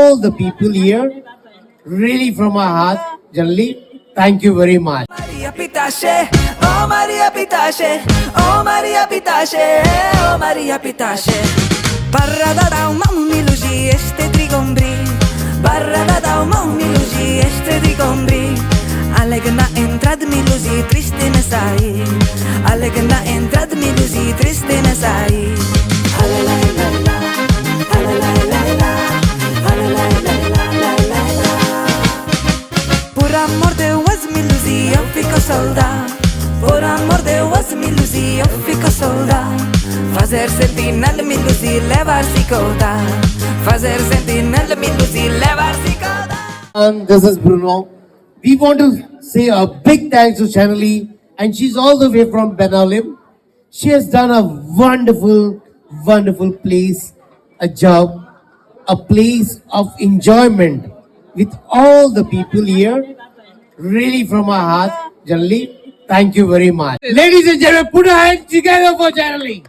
all the people here. Really from my heart, Janely, thank you very much. Maria Pitashe, oh Maria Pitashe, oh Maria Pitashe, oh Maria Pitashe. Parra da miluji este trigombri, Parra da miluji este trigombri. Aleg na entrad miluji triste nesai, Aleg na entrad miluji triste nesai. La la la la, la la la la, la la la la la la. Por amor de Deus, me ilusi, eu fico soldado. Por amor de Deus, me ilusi, eu fico soldado. Fazer sentinela, me ilusi, levar cicota. Fazer sentinela, me ilusi, levar cicota. And this is Bruno. We want to say a big thanks to Chanely, and she's all the way from Benaulim. She has done a wonderful, wonderful place, a job, a place of enjoyment with all the people here. Really from my heart, Janely, thank you very much. Ladies and gentlemen, put your hands together for Janely.